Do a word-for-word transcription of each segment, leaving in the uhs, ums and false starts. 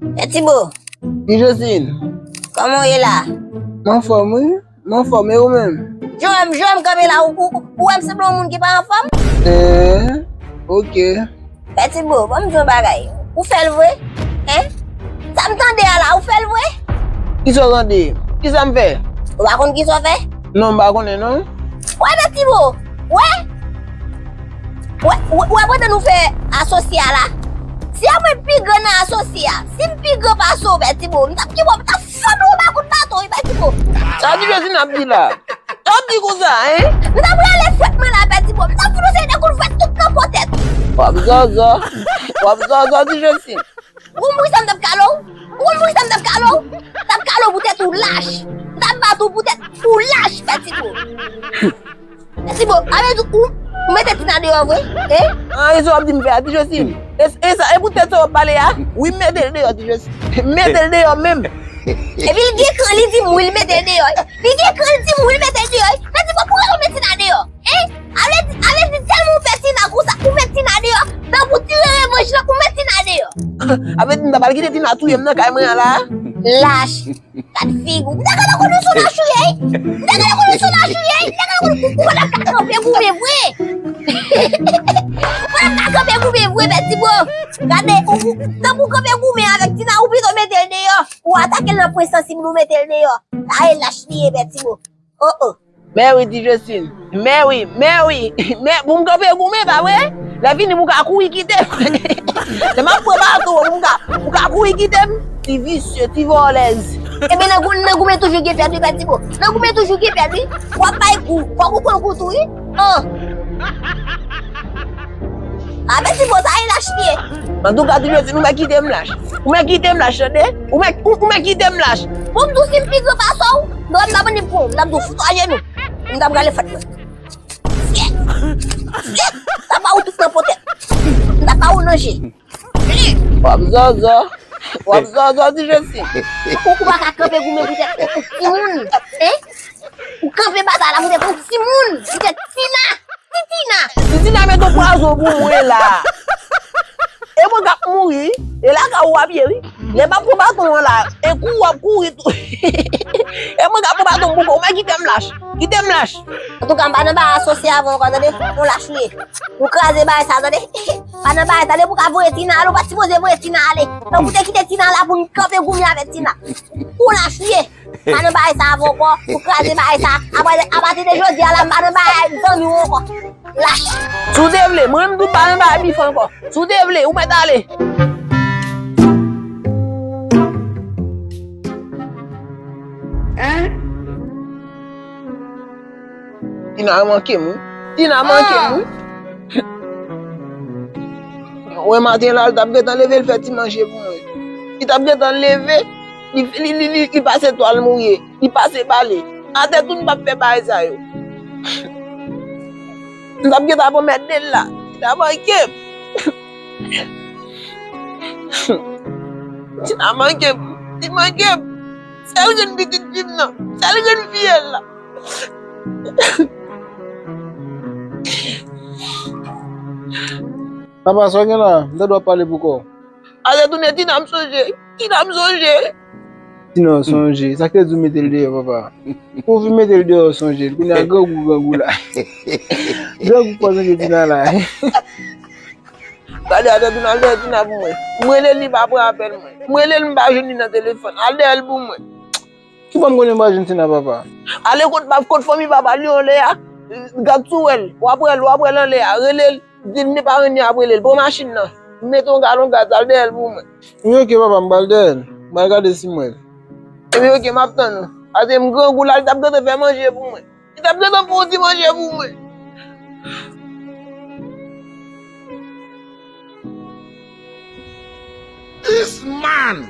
Pè Tibo. Wi, Josine. Kòman w ye la? M anfòm, wi. M anfòm, e ou menm? Jan w wè m, jan w wè m kanpe la, ou, ou, ou wè m sanble yon moun ki pa anfòm? Ee, ok. Pè Tibo, ban m di w yon bagay. Ou fè l vre? Hein? Sa m tande a la, ou fè l vre? Kisa w tande? Kisa m fè? Ou pa konn kisa w fè? Non, m pa konnen, non. Wè, Pè Tibo, wè? Wè, wè, wè, pandan nou fè asosye a la, si a mwen pi gran nan asosye a, si m pi gran pase w, Pè Tibo, m t ap kibò, m t ap fann ou ba kout baton, wi, Pè Tibo. Sa Ti Josine ap di la? Sa w ap di konsa, hein? M t ap rale frèt mwen la, Pè Tibo. M t ap fout ou seri de kout frèt tout nan po tèt. W ap zòzò. W ap zòzò, Ti Josine. Ou konn poukisa m t ap kale w? Ou konn poukisa m t ap kale w? M t ap kale w poutèt ou lach. M t ap bat ou poutèt ou lach, Pè Tibo. Pè Tibo, a vle di ou, ou mete Tina deyò vre? Eh? Ah, e sa w ap di m fè a, Ti Josine? E, e sa, e poutèt sa w ap pale a? Wi, m mete l deyò, Ti Josine. M mete l deyò menm. Epi l gen kran, li di m wi, l mete l deyò. Li gen kran, li di m wi, l mete l deyò. Pè Tibo, poukisa w met Tina deyò? Hein? A vle di, a vle di tèlman ou pè Tina konsa, ou met Tina deyò. Tankou tire revanj lan, ou met Tina deyò. A vle di m ta pral kite Tina touye m nan kay mwen an la? Lach. Gad figi w. M ta gentan konn ou se yon lach ou ye, wi. M ta gentan konn ou se yon lach ou ye, wi. M ta gentan konn ou, ou pa t ap ka kanpe goumen vre. Ou pa t ap ka kanpe goumen vre, Pè Tibo. Gade, ou, ou, tankou w kanpe goumen avèk Tina, ou pito mete l deyò. Ou atake l nan pwen sansib, ou mete l deyò. Sa e lach li ye, Pè Tibo. Oh, oh. Mè wi, Ti Josine. Mè wi, mè wi. Mè pou m kanpe goumen, pa vre? Lè fini, pou w ka kouri kite m. Lè m ap pran baton, pou m ka, pou w ka kouri kite m. Ti visye, ti vòlèz. Ebyen, nan gou-, nan goumen toujou gen pèdi, Pè Tibo. Nan goumen toujou gen pèdi. W ap bay kou. Fòk ou pran kou tou, wi. An. A, Pè Tibo, sa e lach li ye. Antouka, Ti Josine, ou mèt kite m lach. Ou mèt kite m lach, tande? Ou mèt, ou, ou mèt kite m lach. Bon, m tou si m pi gran pase w. Non, m t ap annik pran w, m t ap di w fout ajenou. M t ap rale frèt mwen. M t ap ba ou tout nan po tèt. M t ap ba ou nan je. W ap zòzò. W ap zòzò, Ti Josine. Ou, ou pa ka kanpe goumen poutèt yon timoun. Hein? Ou kanpe batay la poutèt yon timoun. Poutèt Tina. Ti Tina. Si Tina met yon pwazon pou mwen la. E mwen k ap mouri, wi. E lakay ou w ap ye, wi. Lè m ap pran baton an la, e kou w ap kouri tou. E mwen k ap pran baton pou kò w, men kite m lach. Kite m lach. Antouka, m pa nan bagay asosye avè w ankò, tande? Yon lach ou ye. Ou kraze bagay sa, tande? Pa nan bagay sa, depi w ka voye Tina ale, ou pa t sipoze voye Tina ale. Donk, ou te kite Tina la pou n kanpe goumen avèk Tina. Yon lach ou ye. Pa nan bagay sa avè w ankò, ou kraze bagay sa. Apre, apati de jodi a la, m pa nan bagay zanmi w ankò. Lach. Si w te vle, mwen menm tou m pa nan bagay bif ankò. Si w te vle, ou mèt ale. Hein? Tina manke m, wi. Tina manke m, wi. Wè maten la, l t ap gentan leve, l fè ti manje pou mwen. Li t ap gentan leve, li, li, li, li, li pase twal mouye, li pase bale. Atè tou, m p ap fè bagay sa yo. M t ap gentan pran mèt de l la. Li t ap manke m. Li t ap manke m. Li manke m. Sèl grenn pitit fi m nan. Sèl grenn fiyèl la. Papa, sa w gen la? M tande w ap pale pou kò w. Atè tounen, Tina m sonje. Tina m sonje. Tina w sonje. Sa k te di w mete l deyò, papa? Pou w vin mete l deyò, w sonje l. Kounye a, grangou, grangou la. Grangou fò sonje Tina la. Gade, atè tounen, al dèyè Tina pou mwen. M rele l, li pa pran apèl mwen. M rele l, m pa jwenn li nan telefòn. Al dèyè l pou mwen. Ki bò m konnen m pa jwenn Tina, papa? Ale kot, kot fanmi papa l yo anlè a. Gad si w wè l. W ap wè l, w ap wè l anlè a. Rele l, di l ni pa renmen ap rele l. Pran machin nan. Mete yon galon gaz, al dèyè l pou mwen. Wi, oke, papa, m pral dèyè l. M pral gade si m wè l. Epi, oke, m ap tann ou. Pase m grangou la, li t ap gentan fè manje pou mwen. Li t ap gentan fè yon ti manje pou mwen. This man!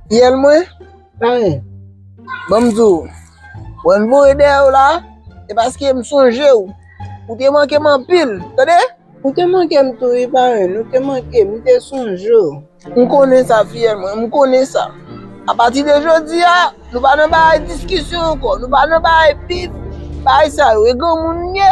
Fiyèl mwen, parenn, ban m di w, wè m voye dèyè w la, se paske m sonje w. Ou te manke m anpil, tande? Ou te manke m tou wi, parenn, ou te manke m, m te sonje w. M konnen sa, fiyèl mwen, m konnen sa. Apati de jodi a, nou pa nan bagay diskisyon ankò, nou pa nan bagay bif, bagay sa yo. E granmoun m ye,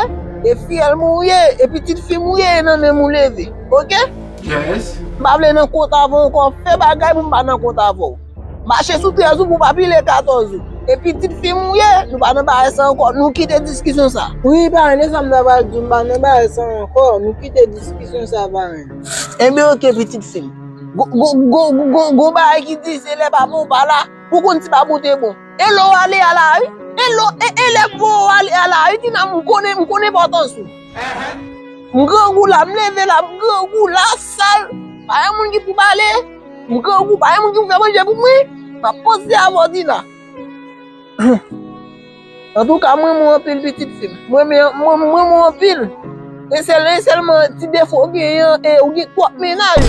e fiyèl mwen ou ye, e pitit fi m ou ye, e nan men m ou leve. Oke? Yes. M pa vle nan kont avè w ankò, fè bagay pou m pa nan kont avè w. Mache sou trèz ou pou w pa pile katòz ou. E pitit fi m ou ye, nou pa nan bagay sa ankò, nou kite diskisyon sa. Wi, parenn, e sa m ta pral di w, m pa nan bagay sa ankò, nou kite diskisyon sa, parenn. Enben, oke, pitit fi m. Gon, gon, gon, gon, gon bagay ki di, se lè pa bon, w pa la. Ou konn si pa bon te bon. E lè w ale a la, wi. E lè, e, e lè gwo w ale a la, wi, Tina, m konnen, m konnen enpòtans ou. M grangou la, m leve la, m grangou la, sal. Pa gen moun ki pou pale. M grangou, pa gen moun ki pou fè manje pou mwen. M ap panse avè w, Tina. Antouka, mwen renmen w anpil, pitit fi m. Mwen renmen, mwen, mwen renmen w anpil. E sèl, e sèlman ti defo w genyen an, e ou gen twòp mennaj.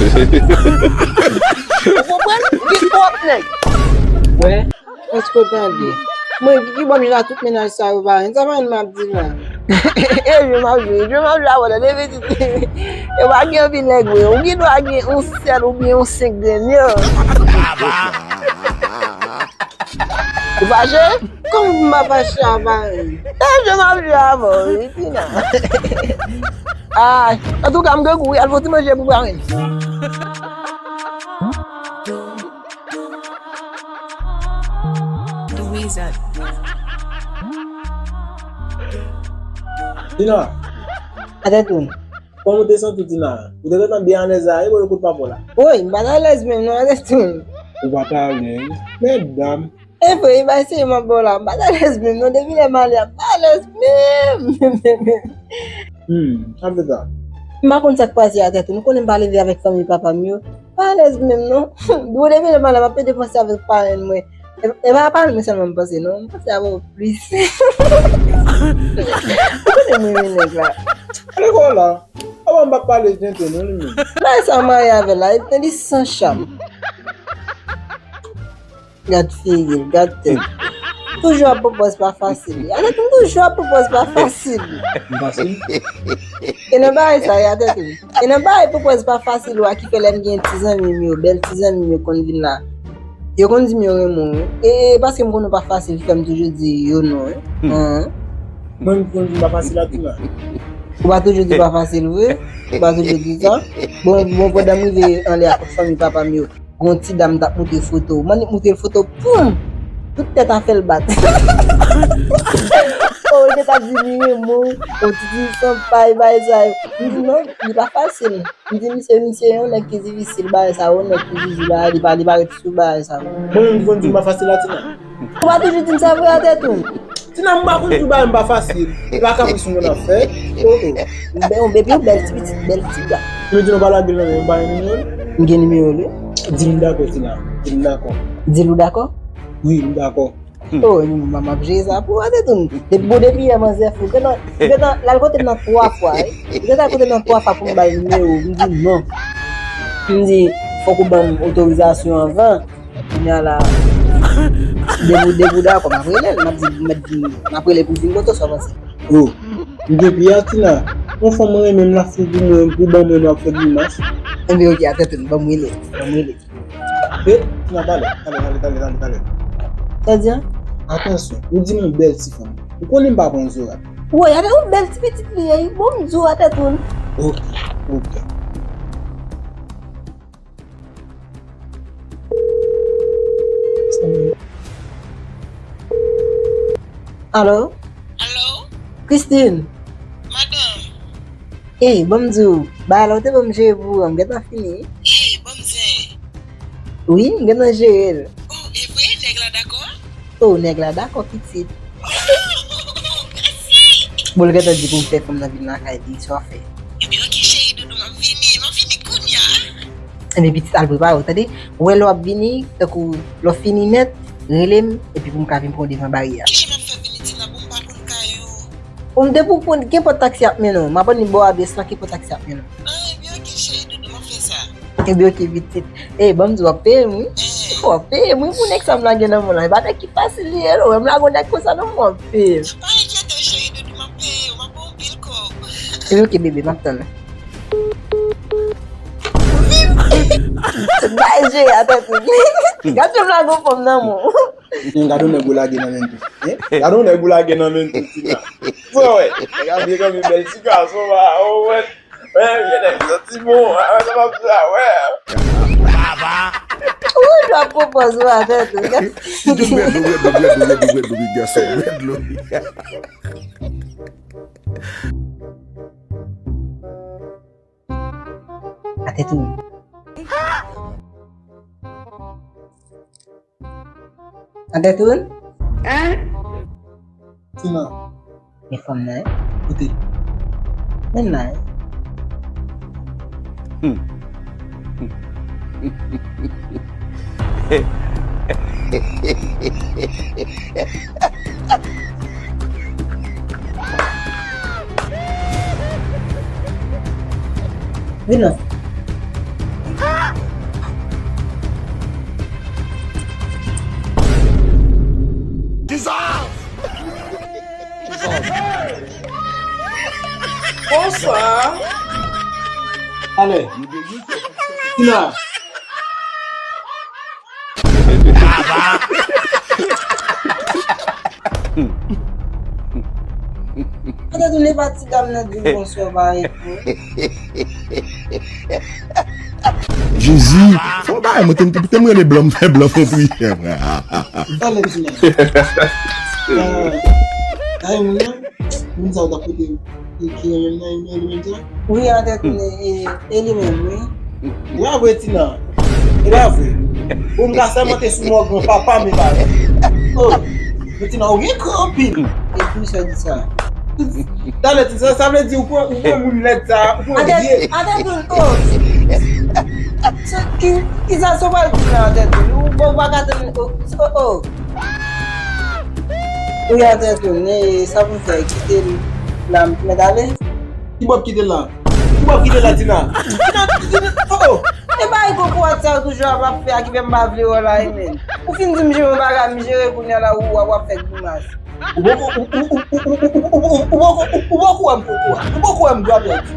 Ou konprann? Ou gen twòp nèg. Wè, èske w tande? Mwen ki, ki ban m chita tout mennaj sa yo, parenn. Sa parenn m ap di la. E jwe m ap jwe, jwe m ap jwe avè w, tande, pitit. E pa gen anpil nèg vre. Ou gen dwa gen yon sèl oubyen yon senk grenn yo. Ou fache? Kòman pou m pa fache a, parenn? E jwe m ap jwe avè w, wi, Tina. Ay, antouka, m grangou wi, al fè yon ti manje pou parenn. Tina. Atetoun. Kòman w te santi w, Tina? Ou te gentan byen alèz la, e bò yo kout pa fò la? Woy, m pa t alèz menm non, Atetoun. Ou pa t alèz? Medam. E vre, e bay serye m ap ba w la, m pa t alèz menm non, depi lè m ale a, m pa alèz menm, menm, menm, menm. Hmm, sa vle sa. M pa konn sa k pase Atetoun, ou konnen m pa leve avèk fanmi papa m yo, m pa alèz menm non. Depi lè m ale, m ap pede panse avèk parenn mwen. E, e pa parenn mwen sèlman m panse non, m panse avè w plis. Ou konnen mwen renmen nèg la. Ale kò la. Avan m pa pale jente non li menm. Bagay sa w marye avè l la, li, li san cham. Gad figi l, gad tèt. Toujou ap pran pòz pa fasil. Atetoun toujou ap pran pòz pa fasil. M fasil? E nan bagay sa, Atetoun. E nan bagay pran pòz pa fasil ou a ki fè lè m gen ti zanmi m yo, bèl ti zanmi m yo konn vin la. Yo konn di m yo renmen w, wi. E, e paske m konnen w pa fasil ki fè m toujou di yo non, wi. Mwen m konn di m pa fasil a tou la. Ou pa toujou di pa fasil vre? Ou pa toujou di sa? Bon, bon, pandan m rive anlè ak fanmi papa m yo. Gon ti dam t ap montre foto w. Mannik montre l foto, poum! Tout tèt a fè l bat. Oh, li te t ap di li renmen w, yon ti fi san pay, bay sa yo. M di non, li pa fasil. M di misye, misye yon nèg ki difisil, bagay sa yo, nèg ki jiji bagay, li pa, li pa ret sou bagay sa yo. Mwen menm ki konn di m pa fasil la, Tina. Ou pa toujou di m sa vre, Atetoun? Tina, m pa konn di w bagay m pa fasil. E pa kapris moun ap fè. Oh, oh. Ou bèl, ou bèl, ou bèl ti pitit, bèl ti gars. Ou di nou pa lage l nan men, m pa gen nimewo l. M gen nimewo l, wi. Di m dakò, Tina. Di m dakò. Di l ou dakò? Wi, m dakò. Oh, m, m ap jere sa pou Atetoun. Depi, bon, depi yè manzè fou. Gentan, gentan, l al kote m nan twa fwa, wi. Gentan al kote m nan twa fwa pou m ba l nimewo. M di non. M di, fòk ou ban m otorizasyon anvan. Kounye a la, depi, depi w dakò, m ap rele l, m ap di, m ap di, m ap rele pou vin kote w, sa w panse? Oh, m gen pye a, Tina. Yon fanm renmen m la fou pou mwen, pou ban mwen, nou ap fè grimas. Enben, oke, Atetoun, ban m rele, ban m rele. E, Tina, talè, talè, talè, talè, talè, talè. Sa di a? Atansyon, ou di m yon bèl ti fanm. Ou konnen m pa pran zorat. Woy, Atetoun, yon bèl ti pitit li ye, wi. Bon, m di w, Atetoun. Oke, oke. Alo? Alo? Christine! Madanm! Ey, ban m di w, bagay la ou te ban m jere pou ou an, m gentan fini. Ey, ban m zen! Wi, m gentan jere l. Oh, e vre? Nèg la dakò? Oh, nèg la dakò, pitit. Mèsi! Bon, l gentan di pou m fè fanm nan vin lakay li, sa w ap fè? Ebyen, oke, cheri doudou, m ap vini, m ap vini kounye a. Ebyen, pitit, al prepare w, tande? Ou wè lè w ap vini, tankou lè w fini nèt, rele m, epi pou m ka vin pran w devan baryè a. Kijan m ap fè vini, Tina, pou m pa konn kay ou? Ou m depi w pran, kenpòt taksi ap mennen w. M ap annik ba w adrès la, kenpòt taksi ap mennen w. Ah, ebyen, oke, cheri doudou, m ap fè sa. Ebyen, oke, pitit. Ey, ban m di w ap peye m, wi. Eh, W ap peye mwen pou nèg sa m lage nan men w la. E pa nèg ki fasil li ye, non. M lage yon nèg konsa nan men w, w ap peye. Pa enkyete, cheri doudou, m ap peye w, m ap ba w anpil kòb. Ebyen, oke, bebe, m ap tann ou. Bay je a, tèt ou. Gad jan m lage yon fanm nan men w. Gade yon nèg ou lage nan men tou. Hein? Gade yon nèg ou lage nan men tou, Tina. Sa w wè? Gade kòm yon bèl ti gason, va, oh, wè. Wè, vye nèg santi bon, wè, wè, sa m ap di la, wè. Baba. Ou dwa pwopòz ou atè tou. Red lou, red lou, red lou, red lou, red lou, red lou, red lou. Atè tou. Atè tou. Hein? Tina. Men fanm nan, hein? Kote? Men nan, hein? Hmm. Vin non. Kisa? Kisa? Bonswa. Ale. Tina. Atè tou, e pa ti dam nan di bonswa ba reponn. Jezi, fò bay mwen te, te, te m rele blan, m fè blan fè priyè. Pale m sou la. Ay, moun nan, moun sa w t ap kote. Wi, atè tou, e, e, e li menm, wi. E pa vre, Tina. E pa vre. Ou m ka sèmante sou mò granpapa m, e pa vre. Oh, men Tina, ou gen kran anpil. E pou sa di sa? Talè, Tina, sa vle di ou pran, ou pran moun lèd sa, ou pran vye. Atè tou, oh. Ki, ki sa se pral di la, atè tou? Ou pa ka tann, oh, oh, oh. Ou atè tou, men sa pou fè, kite l la, m mèt ale. Ki bò kite l la? Ki bò kite l la, Tina? Tina, Tina, oh, oh. E bay koko a sa ou toujou ap, ap fè a ki fè m pa vle wè w la, e men. Ou fin di m jere yon bagay, m jere kounye a la, ou, w ap fè grimas. Ou poko, ou, ou poko wè m koko a. Ou poko wè m dwa pèdi.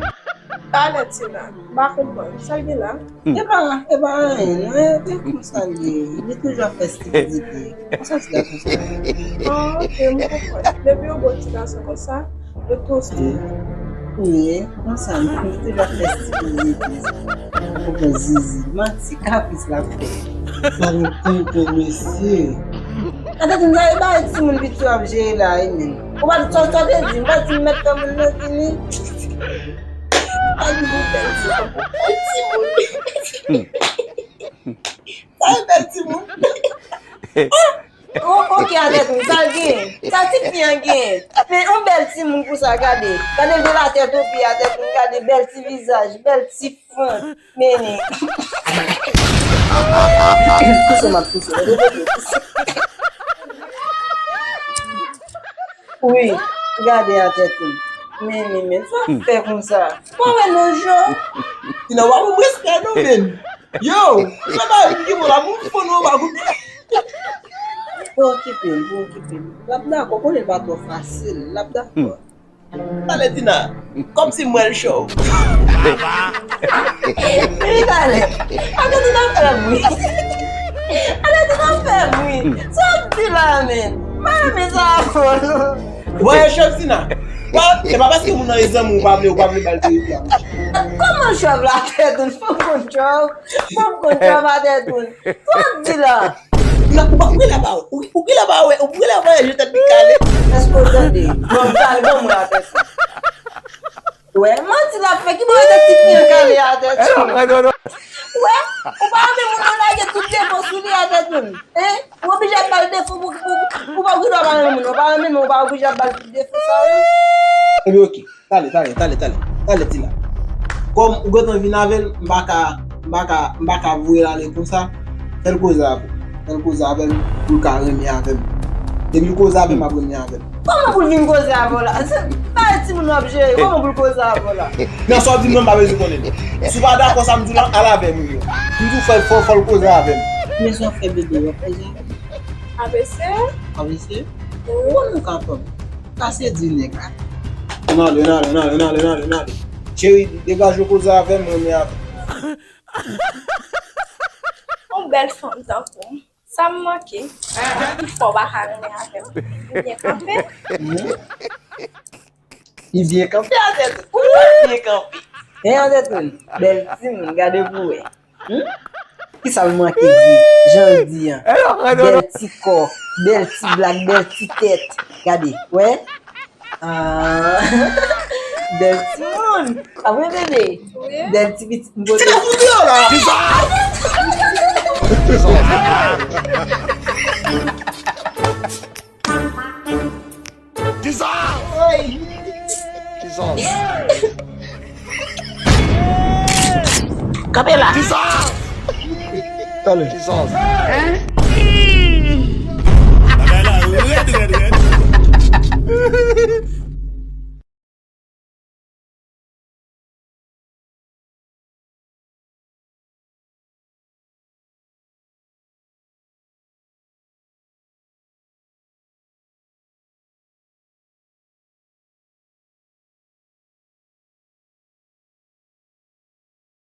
Talè, Tina. M pa konprann. Sa l gen la? E pa, e pa anyen, non, e, e konsa l ye. Li toujou ap fè stipidite. Konsa ti gason sa ye. Ah, ok, m konprann. Depi yo ba w ti gason konsa, yo tou stupid. Wi, konsa, li toujou ap fè stipidite. Ou konn zizi, manti, kapris l ap fè. Sa nou konprann, mesye. Atè, m ta e bay timoun piti w ap jere la, e men. Ou pa t sòti, sòti di, m pa di m mèt fè moun nan fini. Pa di m bèl timoun. Bèl timoun. Sa e bèl timoun. Oh, oh, ok, atè tou, sa l gen. Sa ti fi an gen. Men yon bèl timoun pou sa, gade. Gade l de la tèt o pye, atè tou, gade bèl ti vizaj, bèl ti front. Men, men. Pouse m ap pouse. Wi, gade atè tou. Men, men, men, sa fè konsa. Pa wè non, Jo. Tina, w ap yon respè non, men. Yo, sa ba yon ki bon la, moun fò nou ba gout. Pa okipe l, pa okipe l. L ap dakò, konnen l pa twò fasil. L ap dakò. Talè, Tina, kòmsi m wè l cho. Wi, talè. Atè tou, n ap fè bri. Atè tou, n ap fè bri. Sa w ap di la, men? M pa renmen sa avè w, non. Wè, Chòv Tina. Wè, se pa paske moun nan e zanmi w, ou pa vle, ou pa vle ba l verite a, monchè. Kòman Chòv la, atè tou? Fò m konn Chòv. Fò m konn Chòv, atè tou. Sa w ap di la? Ou la, ou pa, ou genlè pa wè, ou, ou genlè pa wè, ou genlè pa wè, je tèt li kale. Èske w tande? Bon, m kale, bon, mwen atè tou. Wè, manti l ap fè, ki bò w wè tèt ti fi an kale atè tou? Wè, ou pa renmen moun nan lage tout defo sou li atè tou. Hein? Ou oblije ap ba l defo pou, pou, pou, pou pa, ou pa renmen moun, ou pa renmen, men ou pa oblije ap ba l tout defo sa yo. Ebyen, oke. Talè, talè, talè, talè. Talè, Tina. Kòm ou gentan vin avè l, m pa ka, m pa ka, m pa ka voye l ale konsa. Fè l koze avè m. Fè l koze avè m pou l ka renmen avè m. Depi l koze avè m, l ap renmen avè m. Kòman pou l vin koze avè w la? Se pa timoun w ap jere. Kòman pou l koze avè w la? Nan sa w di m nan, m pa bezwen konnen. Si w pa dakò sa m di w la, al avè moun yo. M di w fò, fò, fò l koze avè m. Men sa w fè bebe, w ap poze avè l? A V C? A V C? Wi. Ou konnen w ka fè m. Kase di nèg la. Ann ale, ann ale, ann ale, ann ale, ann ale, ann ale. Cheri, degaje w poze avè m, renmen avè m. Yon bèl fanm tankou w. Sa m manke? Ki fè w pa ka renmen avè m? Ou byen kanpe? Hmm? Li byen kanpe, Antètrin. Ou byen kanpe. Hein, Antètrin? Bèl timoun, gade pou wè. Hmm? Kisa l manke vre? Jan l di an. Bèl ti kò, bèl ti blag, bèl ti tèt. Gade, wè. Ah. Bèl timoun. Pa vre, bebe? Wi. Bèl ti pitit m pote. Ti la kouri la. Kisa? Kisa? Kanpe la. Kisa? Talè. Kisa? Bagay la rèd, rèd, rèd.